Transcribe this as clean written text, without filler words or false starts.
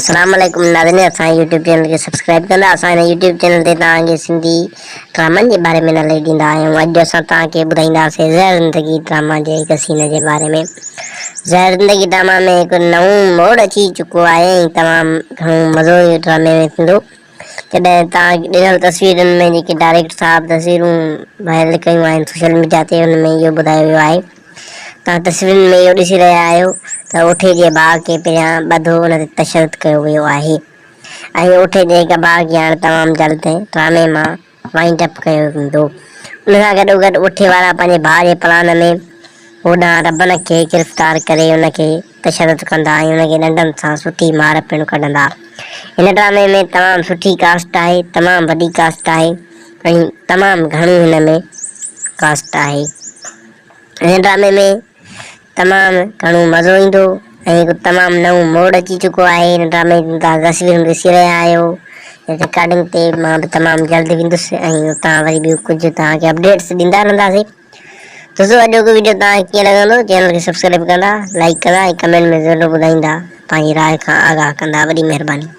السلام عليڪم ناظرين اسان جي يوٽيوب چينل کي سبسڪرائب ڪندا اسان هن يوٽيوب چينل تي توهان کي سنڌي ڊرامن جي باري ۾ ناليج ڏيندا آهيون اڄ اسان توهان کي ٻڌائينداسين زهر زندگي ڊراما جي هڪ سين جي باري ۾ زهر زندگي ڊراما ۾ هڪ نئون موڙ اچي چڪو آهي ۽ تمام گهڻو مزو ڊرامي ۾ ٿيندو جڏهن توهان ڏنل تصويرن ۾ جيڪي ڊائريڪٽر صاحب تصويرون وائرل ڪيون آهن سوشل ميڊيا تي ان ۾ اهو ٻڌايو ويو آهي توهان تصويرن ۾ اهو ڏسي رهيا آهيو ته اوٺي جي ڀاء کي پهريان ٻڌو ان تي تشدد ڪيو ويو آهي ۽ اوٺي جي هڪ ڀاء کي هاڻ تمام جلد ڊرامي مان وائنڊ اپ ڪيو ويندو. ان سان گڏوگڏ اوٺي وارا پنهنجي ڀاء جي پلان ۾ هوڏانهن ربن کي گرفتار ڪري ان کي تشدد ڪندا ۽ ان کي ڏنڊن سان سٺي مار پڻ ڪڍندا. هن ڊرامي ۾ تمام سٺي ڪاسٽ آهي، تمام وڏي ڪاسٽ آهي ۽ تمام گهڻو هن ۾ ڪاسٽ آهي. هن ڊرامي ۾ تمام گهڻو مزو ايندو ۽ هڪ تمام نئون موڙ اچي چڪو آهي هن ڊرامي جون توهان تصويرون ڏسي رهيا آهيو رڪارڊنگ تي مان به تمام جلد ويندس ۽ اتان وري ٻيو ڪجهه توهان کي اپڊيٽس ڏيندا رهنداسين دوستو اڄوڪو ويڊيو توهان کي ڪيئن لڳندو چينل کي سبسڪرائب ڪندا لائڪ ڪندا ۽ ڪمينٽ ۾ ضرور ٻڌائيندا پنهنجي راء کان آگاهه ڪندا وڏي مهرباني.